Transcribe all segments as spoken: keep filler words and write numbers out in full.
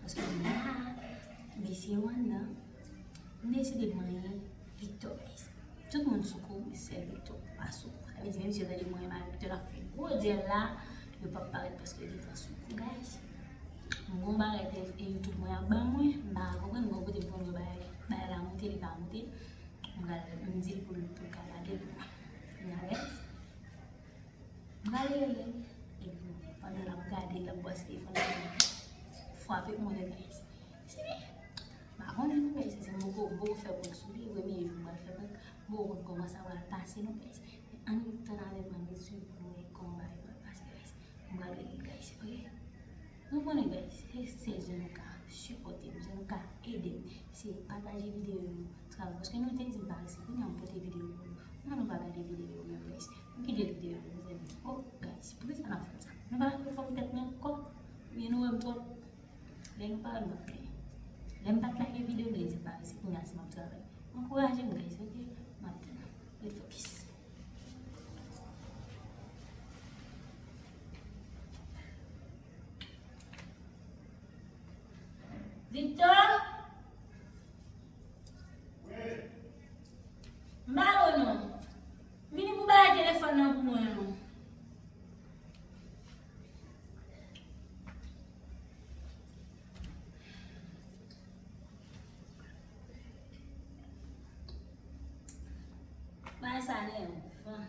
Paske m la, mesye yo anndan, m deside manyen Victor, guys. Tout moun sou kou, men sèl Victor pa sou kou. Sa vle di, menm si yo tande m manyen Victor, l ap fè gwo dyèl la, yo p ap parèt paske yo gentan sou kou, guys. M gon bagay te e YouTube mwen ap ban mwen, m pa ka konprann, m gon kote m konn wè bagay, bagay la moute, li pa moute. M pral, m di l pou l, pou l ka lage l pou mwen. Kounye a, guys, m pral rele l. Epi, pandan l ap gade, l ap bwase telefòn nan, frape mwen, guys. Se, m pa konnen non, guys, se m poko, m poko fè prank sou li, premye jou m pral fè prank, m poko konn kòman sa pral pase non, guys. Men ann tann avè m, ann ret swiv pou nou wè kòman bagay yo pral pase, guys. M pral rele l, guys, ok? Nou konnen, guys, se sèl jan nou ka sipòte m, jan nou ka ede m, se pataje videyo yo, travay, paske nou te di m parèse, kounye a m pote videyo pou nou. Kòman nou pa gade videyo yo menm, guys? Nou kite videyo yo, mezanmi. Oh, guys, poukisa n ap fè m sa? Nou pa lage fòm tèt nou ankò? Oubyen nou wè m twòp? Lè nou pa wè m, n ap plede. Lè m pa t lage videyo, m vle di m parèse, kounye a si m ap travay. Ankouraje m, guys, ok? M ap tann. Ret fokis. Victor? M pa wè w non. Vini pou bay telefòn nan pou mwen non. Bay sa nèvan.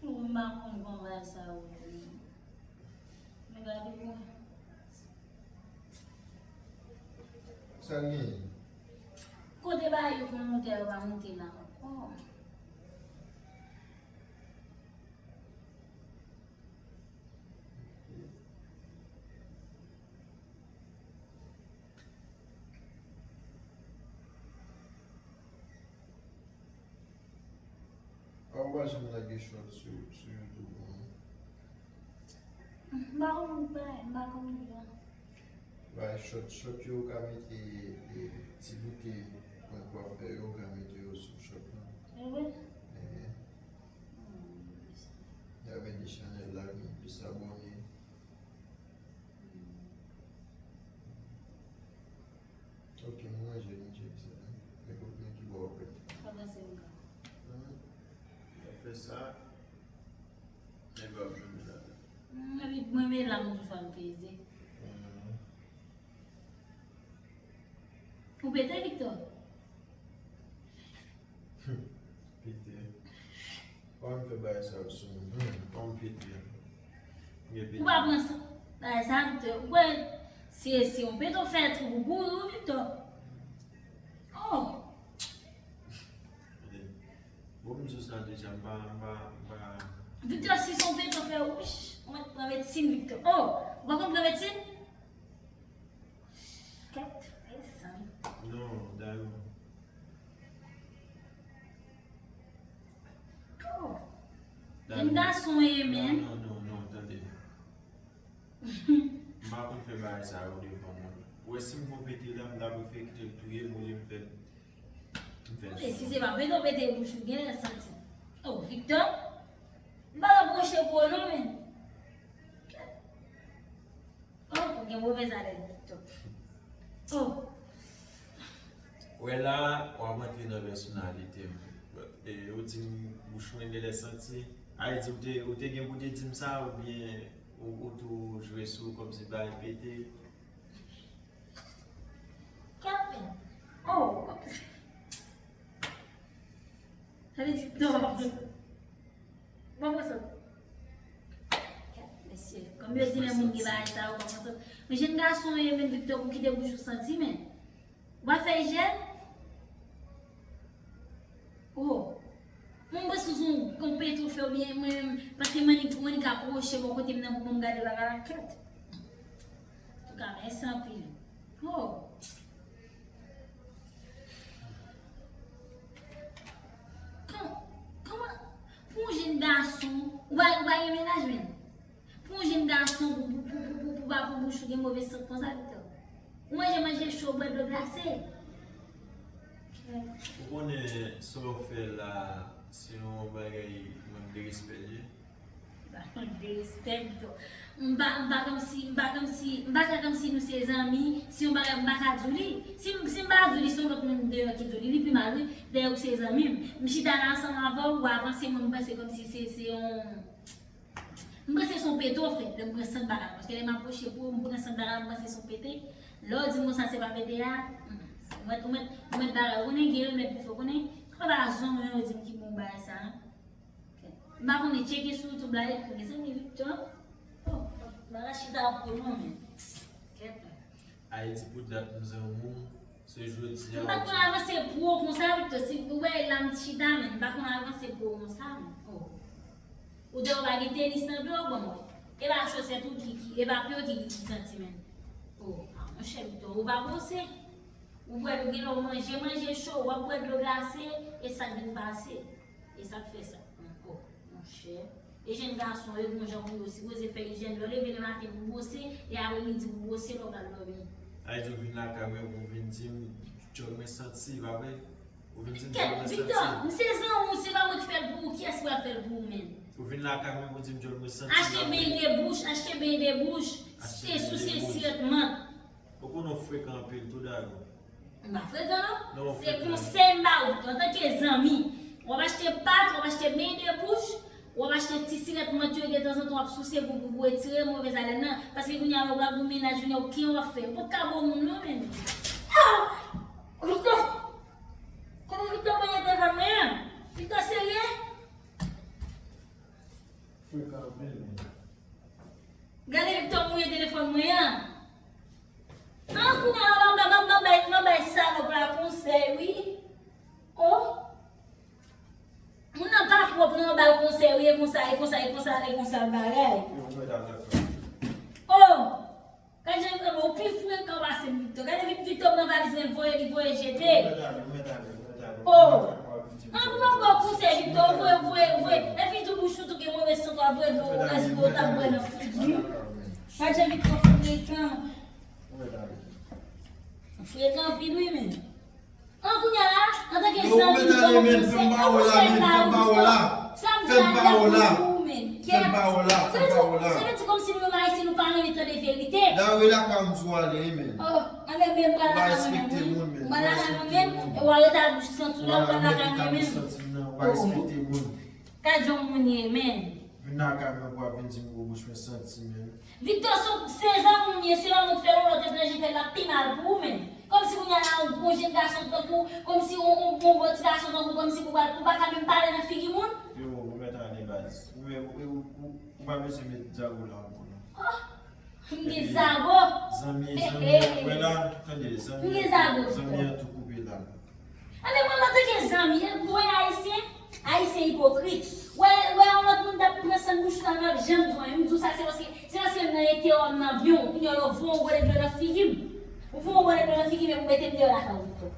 Ou m pa konn kòman bagay sa yo ye. Men gade bon. Sa l genyen? Kote bagay yo konn moute a, yo pa moute la ankò. A, ou pa janm lage short sou, sou YouTube, non? M pa konn, m pa, m pa konn li la. Bay short, short yo, ou ka mete, e, ti bout prank w ap fè yo, ou ka mete yo sou short lan. E vre? Ehe. Hmm. Y a mete chanèl la, gen plis abòne. Hmm. Ok, m ranje, m tcheke sa, hein. Men kote men ki bò w ap rete? Pa panse m ka. Hmm. Ou fè sa, men pa jwenn la. Hmm, epi mwen, men la, m toujou fè m peze. Hmm. Ou pete, Victor? Pete. Kòman m fè bagay sa yo sou mwen? Hmm, kòman m pete? M gen pete. Ou pa pran sa, bagay sa, Victor. Ou kwè se, se yon pete w fè twou pou kouri, wi, Victor. Oh! Bon, m di w sa deja, m pa, m pa, m pa. Victor, si se yon pete w fè, wouch, ou mèt pran medsin, Victor. Oh! Ou pa konn pran medsin? Kèt, e sa. Non, dayè. Oh. Dayè. Yon gason ye, men. Non, non, non, non, tande. M pa konn fè bagay sa yo devan moun. Ou wè si m gon pete la, m ta prefere kite l touye m olye m fè l, m fè l sou mwen. Si se pa pete, w pete bouch ou, genlè santi. Oh, Victor. M pa ka pwoche pou ou non, men. Oh, ou gen movèz alèz, Victor. Oh. Wè la, w ap antre nan pèsonalite m. E, ou di m bouch mwen genlè santi. A, e di ou te, ou te gen pou te di m sa, oubyen ou, ou tou jwe sou kòmsi bagay pete? Li di, non. Bon, bon, sa. Mesye, kòm yo di lè moun gen bagay sa yo, bon, bon, sa. Men jèn gason, e, men Victor, pou kite bouch ou santi, men. W ap fè ijyèn? Oh. Mwen, mwen sou yon konpèt ou fè oubyen mwen, paske mwen, mwen ka pwoche bò kote m nan pou mwen gade bagay la kèt. Antouka, mèsi anpil. Oh. Kòman, kòman, pou yon jèn gason, ou pa, ou pa gen mennaj, men? Pou yon jèn gason, pou, pou, pou, pou, pou, pou, pou, pou bouch ou gen move sant konsa, Victor. Ou manje, manje cho, bwè dlo glase. Ou konnen sa w fè la, se yon bagay mank de respè l ye. Mank de respè, Victor. M pa, m pa kòmsi, m pa kòmsi, m pa ka kòmsi nou se zanmi, si yon bagay m pa ka di w li. Si, si m pa di w li, se yon lòt moun deyò ki di w li, li pi mal, wi. Dayè, ou se zanmi m. M chita la ansanm avè w, ou avanse, mwen, m panse kòmsi se, se yon M panse se yon pete w fè, lè m pran sant bagay la. Paske lè m apwoche pou ou, m pran sant bagay la, m panse se yon pete. Lè w di m konsa se pa pete a, hmm, ou mèt, ou mèt, ou mèt bagay, ou konnen gen remèd pou fè, ou konnen. Apa pa zonyon yo di m ki bon bagay sa a. M pa konnen, tcheke sou YouTube la, ekri, mezanmi, Victor. Oh, bagay chita ap pran non, men. Kèt la. Ayiti pou dat m zanmi w, se jodi a. M pa konn avanse pou ou konsa, Victor. Si ou wè la m chita, men m pa konn avanse pou ou konsa, men. Oh. Ou di ou pa gen tenis nan pye w, bon, mwen. E pa chosèt ou ki, ki, e pa pye w ki, ki santi, men. Oh, ah, monchè, Victor, ou pa bwose. Ou bwè, ou gen lè w manje, manje cho, w ap bwè dlo glase, e sa k vin pase. E sa k fè sa. Oh, monchè. E jèn gason yo, gon jan pou yo sipoze fè ijyèn, lè w leve lematen pou bwose, e apremidi pou bwose lè w pral dòmi. Ayiti, ou vin lakay mwen pou w vin di m djòl mwen santi, pa vre? Ou vin di m djòl mwen santi. Kèt, Victor, m se zanmi w, se pa mwen ki fè l pou ou, kiyès ki pral fè l pou ou menm? Ou vin lakay mwen pou w di m djòl mwen santi, pa vre? Achte beny de bouch, achte beny de bouch, e souse sirèt mant. Ou konnen w frekan anpil tou dayè. M pa frekan non. Se konsèy m ba ou, antanke zanmi. W ap achte pat, w ap achte beny de bouch, w ap achte ti sirèt mant yo de tanzantan w ap souse pou, pou, pou retire movèz alèn nan. Paske kounye a lè w pral gen mennaj, kounye a w ki w ap fè? Ou p ap ka bon moun non, men. Ah! Victor! Kòman Victor pran telefòn mwen an? Victor serye? Frekan anpil, men. Gade Victor mouye telefòn mwen an. An, kounye a la, m ap, m ap, m ap bay, m ap bay salòp la konsèy, wi. Oh. Moun nan pa pwòp, non, ba l konsèy, wi, e konsa, e konsa, e konsa, e konsa, bagay. Yo, mwen ta dakò. Oh. Gade jan, ou pi frekan pase m, Victor. Gade Vic-, Victor pran valiz mwen, voye, li voye jete. Mwen ta ale, mwen ta ale, mwen ta ale. Oh. An, pou mwen ba w konsèy, Victor, voye, voye, voye. Epi tou bouch ou tou gen move sant, w ap voye dlo, ou rès dlo, w t ap bwè nan figi m. Gade jan Victor frekan. Frekan anpil, wi, men. An, kounye a la, antanke zanmi, m ba w konsèy, men fè m ba w la, men fè m ba w la. Sa m di la, m dakò pou ou, men. Fè m ba w la, fè m ba w la. Sa vle di kòmsi nou menm Ayisyen, nou pa renmen tande verite. Dayè, la pa m di w ale, men. Oh, anben, men m pral lakay mwen menm, wi. M pral lakay mwen menm, e w al rete ak bouch ou santi w la, ou pral lakay mwen menm. Ou pa respekte moun. Gad jan moun ye, men. Vin lakay mwen pou w ap vin di m gwo bouch mwen santi, men. Victor, se, se zanmi w ye, se yon moun k fè yon lòt etranje fè l ap pi mal pou ou menm. Kòmsi kounye a la, yon bon jèn gason tankou, kòmsi yon, yon, yon bon ti gason tankou, kòmsi pou pa, pou pa ka menm pale nan figi moun. Yo, ou mèt ale baz. Ou, ou, ou, ou, ou pa bezwen met zago la ankò non. Oh, m gen zago. Zanmi, zanmi, wè la, tande, zanmi, zanmi an tou koupe la. Anben mwen, antanke zanmi, ou wè Ayisyen, Ayisyen ipokrit. Wè, wè yon lòt moun t ap pran san bouch la, m ap janm di w anyen. M di w sa, se paske, se paske m nan enteryè m nan byen w. Kounye a la, ou voye yon gode dlo nan figi m. Ou voye yon gode dlo nan figi m epi ou mete m deyò lakay ou tou.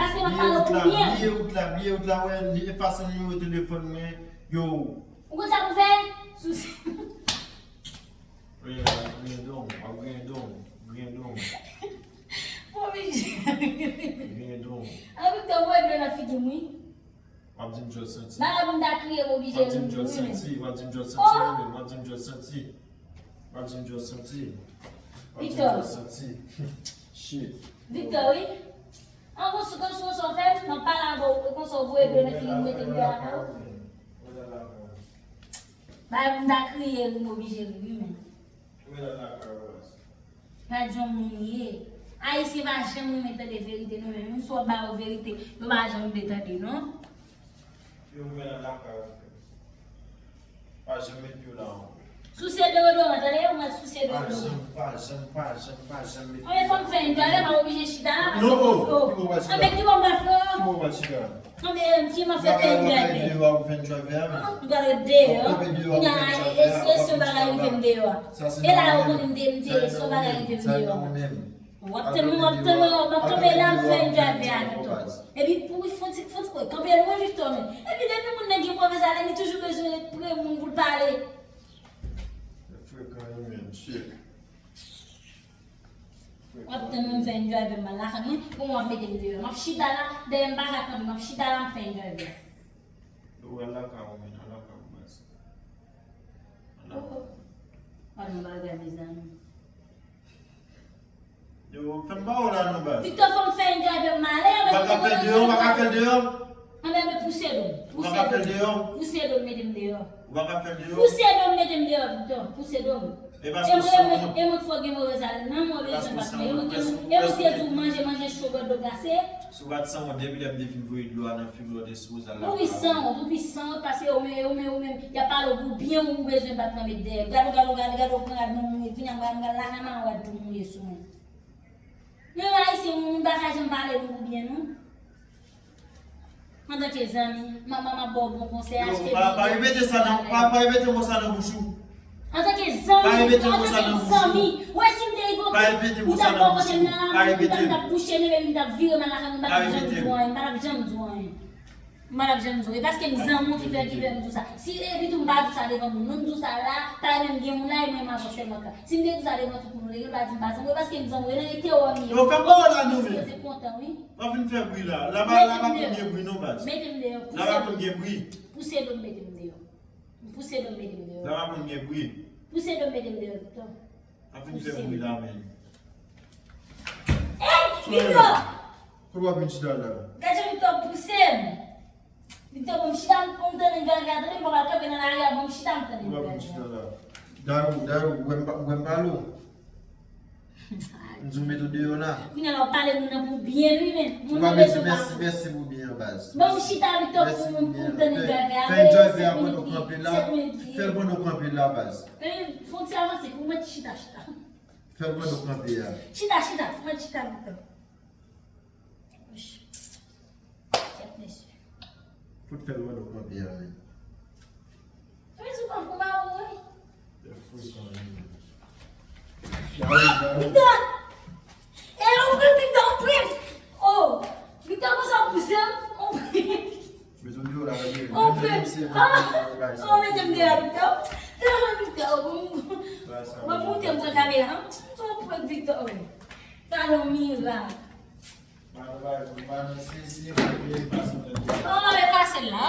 Paske m ap pale w pou byen. Bliye wout la, bliye wout la, wè, li efase nimewo telefòn mwen, yo. Ou konn sa pou fè? Sou Griyen don, w ap griyen don, griyen don. Mwen oblije. Griyen don. Anpil tan, mwen dlo nan figi m, wi. W ap di m djòl santi. Bagay pou m ta kriye, m oblije ri, wi, men. W ap di m djòl santi, w ap di m djòl santi, wi, men. W ap di m djòl santi. W ap di m djòl santi. W ap di m djòl santi. Shit. Victor, wi. An, konsa, konsa, konsa w fè m, nan pale avè w, konsa w voye dlo nan figi m, mete m deyò lakay ou. Bagay pou m ta kriye ri, m oblije ri, wi, men. Gad jan moun ye. Ayisyen pa janm renmen tande verite, non, men menm si w ap ba yo verite, yo pa janm vle tande, non. Yo, men nan lakay ou, frè. Pa janm met pye w la ankò. Souse deodoran, tande, ou mèt souse deodoran. Pa janm, pa janm, pa janm, pa janm met pye w la. Anben, fò m fè yon djòlè, m pa oblije chita la, paske... Non, oh, oh, ki bò w pral chita? Anben, ki bò m pral fè? Ki bò w pral chita? Anben, ki m ap fè fè yon djòlè? Ou pral ret deyò a, ou ap fè yon djòlè a, men. M pral ret deyò. Ou ap kanpe deyò a, ou ap fè yon djòlè a, w ap ap chita la. Kounya, e, e, e, si yo pa ka rive m deyò a. E la, yo konnen m te, m te, si yo pa ka rive m deyò a. W ap tann mwen, w ap tann mwen, w ap kanpe la, m fè yon djòlè avè a, Victor. Epi pou fon ti, fon ti kote, kanpe lwen, Victor, men. Epi depi moun nan gen movèz alen, li toujou bezwen ret pre moun pou l pale. Frekan yo menm, shit. W ap tann mwen, m fè yon djòlè avè m, m al lakay mwen, pou mwen w ap mete m deyò. M ap chita la, dèyè m pa ka kanpe, m ap chita la, m fè yon djòlè avè a. Ou al lakay ou, men, al lakay ou, baz. Al lakay ou. Gad yon bagay, mezanmi. Yo, fè m ba w la non, baz. Victor, fò m fè yon djòlè avè m, m ale. Ou pa ka fè l deyò, ou pa ka fè l deyò. Anben, men pouse do m. Ou pa ka fè l deyò. Pouse do m, mete m deyò. Ou pa ka fè l deyò. Pouse do m, mete m deyò, Victor. Pouse do m. E paske ou sanwont. E mwen, e mwen, e mwen k fè w gen movèz alen nan, mwen bezwen bat mwen. E mwen, e mwen te di w manje, manje cho, bwè dlo glase. Si w pa t sanwont, depi lè m te fin voye dlo a nan figi w, w te sipoze al lakay ou. Ou pi sanwont, ou pi sanwont, paske ou menm, ou menm, ou menm, y ap pale w pou byen, ou bezwen bat mwen met dèyè. Gade, gade, gade, gade, ou pran rad mwen mouye, kounye a m pral, m pral lakay mwen, rad tou mouye sou mwen. Nou menm Ayisyen, moun pa ka janm pale nou pou byen, non. Antanke zanmi, m ap, m ap ba w bon konsèy, achte pa, pa repete sa nan, pa, pa repete mo sa nan bouch ou. Antanke zanmi, antanke zanmi, ou wè si m te ipokrit, ou t ap bò kote m nan la, ou t ap, t ap bouche m, epi m t ap vire m al lakay mwen, m pa t ap janm di w anyen, m pa t ap janm di w anyen. M pa t ap janm di w. E paske m zanmi w ki fè, ki fè m di w sa. Si epi tou m pa di w sa devan moun, non, m di w sa la, ta menm gen moun la, e mwen m avè w sèlman ka. Si m te di w sa devan tout moun, yo ta di m pa zanmi w, e paske m zanmi w, e nan enterè w m ye. Yo fè pawòl la nou menm. Sipoze kontan, wi. W ap vin fè bri la. La pa, la pa konn gen bri non, baz. Mete m deyò. La pa konn gen bri. Pouse do m, mete m deyò. Pouse do m, mete m deyò. La pa konn gen bri. Pouse do m, mete m deyò, Victor. W ap vin fè bri la, men. Ey, Victor! Kote w ap vin chita la? Gad jan Victor pouse m. Victor, bon, m chita, m, pou m tande gaga, tande m pa pral kanpe nan lari a, bon, m chita, m tande gaga. Kote w ap vin chita la? Dayou, Dayou, ou wè m pa, ou wè m pale w? M di w mete w deyò la. Kounye a la w pale moun nan pou byen, wi, men. Moun nan bezwen pa mèsi, mèsi pou byen an, baz. Bon, m chita, Victor, pou, pou m tande djòlè a. Fè djòlè a pandan w kanpe la. Fè l pandan w kanpe la, baz. Fè, fè yon ti avanse pou mwen chita, chita. Fè l pandan w kanpe a. Chita, chita, mwen chita, Victor. Kèt mesye. Fout fè l pandan w kanpe a, men. Wi, sou kanpe w pa wè, wi. Victor! E, on prank, Victor, on prank! Oh! Victor, konsa w pouse m? On prank! Met yon deyò la, on prank! Ah! On mete m deyò, Victor. Telman Victor, bon, bon, moute m pran kamera, hein? On prank, Victor, wi. Talon mirak. Oh, efase l la.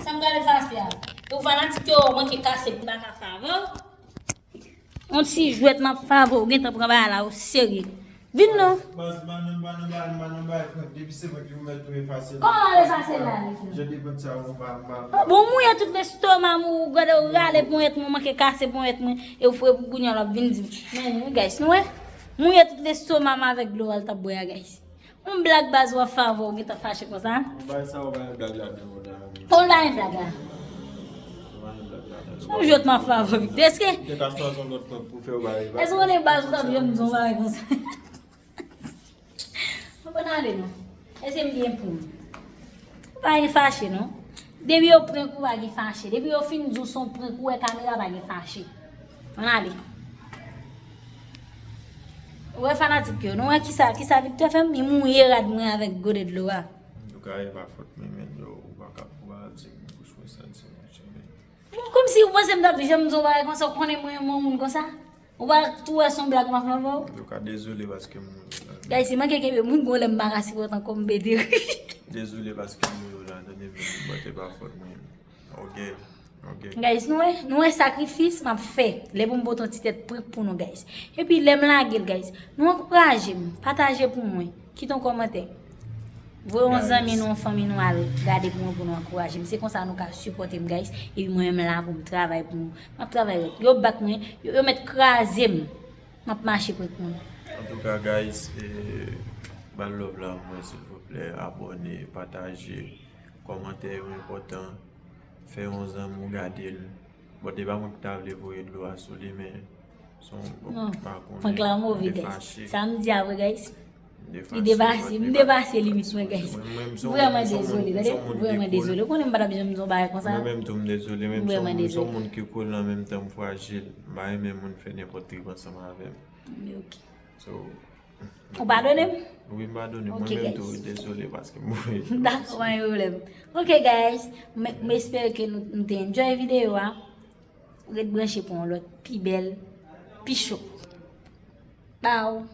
Sa m pral efase a. Ou fanatik yo manke kase pou m pa ka fè avè w. On ti jwèt m ap fè avè w, ou gentan pran bagay la o serye. Vin non. Baz, m pa nan, m pa nan bagay, m pa nan bagay prank. Depi se mwen ki pou mèt tou efase l. Kòman l efase l la, mesye? Jan de prank sa yo, m pa, m pa, m pa. Bon, mouye tout lestoma m, ou gade, ou rale ponyèt mwen, manke kase ponyèt mwen, e ou fre pou kounye a l ap vin di m. Men, guys, nou wè? Mouye tout lestoma m avèk dlo a l t ap bwè a, guys. Yon blag baz w ap fè avè w, ou gentan fache konsa? Yon bagay sa, yon bagay blag ladan, yon bagay. Yon bagay blag la. Yon bagay blag ladan. Yon jwèt m ap fè avè w, Victor. Èske? Te ka chwazi yon lòt prank pou fè yon bagay. Èske w konnen baz ou t ap janm di yon bagay konsa? Ann ale non. Èske m gen pou m? Ou pa gen fache non. Depi yo prank ou pa gen fache. Depi yo fin di w se yon prank ou wè kamera pa gen fache. Ann ale. Ou wè fanatik yo, nou wè kisa, kisa Victor fè m? Li mouye rad mwen avèk gode dlo a. Antouka, e pa fòt mwen, men yo, ou pa ka, ou pa di m bouch mwen santi mouche, men. Bon, kòmsi ou panse m t ap janm di yon bagay konsa, ou konnen mwen renmen yon moun konsa? Ou pa tou wè se yon blag m ap fè avè w? Antouka, dezole paske m mouye la. Guys, si manke kenbe moun, gon lè m pa ka sipòte ankò, m pete ri. Dezole paske m mouye la, tande, men e pa fòt mwen. Ok, ok. Guys, nou wè, nou wè sakrifis m ap fè. Lè pou m pote yon ti tèt prank pou nou, guys. Epi lè m lage l, guys. Nou ankouraje m, pataje pou mwen, kite yon kòmantè. Voye yon zanmi nou, yon fanmi nou al gade pou mwen, pou nou ankouraje m. Se konsa nou ka sipòte m, guys. Epi mwen menm la pou m travay pou nou. M ap travay, yo bat mwen, yo, yo mèt kraze m. M ap mache prank pou nou. Antouka, guys, e, ba l love la pou mwen, silvouplè. Abòne, pataje. Kòmantè yo enpòtan. Fè yon zanmi w gade l. Bon, te pa mwen ki ta vle voye dlo a sou li, men se yon, bon, Non, pa konnen, prank la move, m te guys. fache. Sa m di a vre, guys. M te Li depase, fache, m m depase limit mwen, guys. Mwen, mwen, m se M yon vrèman moun, m se yon dezole, moun, m tande? se yon M moun vrèman ki cool. Dezole. Ou konnen m pa t ap janm di yon bagay konsa. Mwen menm tou m dezole, men M m se yon vrèman moun, m se yon dezole. Moun ki cool nan menm tan m frajil. M pa renmen moun fè nenpòt trip ansanm avè m. Men ok. So, Ou padone m? Wi, m padone. Ok, Mwen menm guys. Tou, dezole paske m voye. Dakò, pa gen pwoblèm. Ok, guys. M, m espere ke nou, nou te enjoy videyo a. Ret branche pou yon lòt, pi bèl, pi cho. Bye.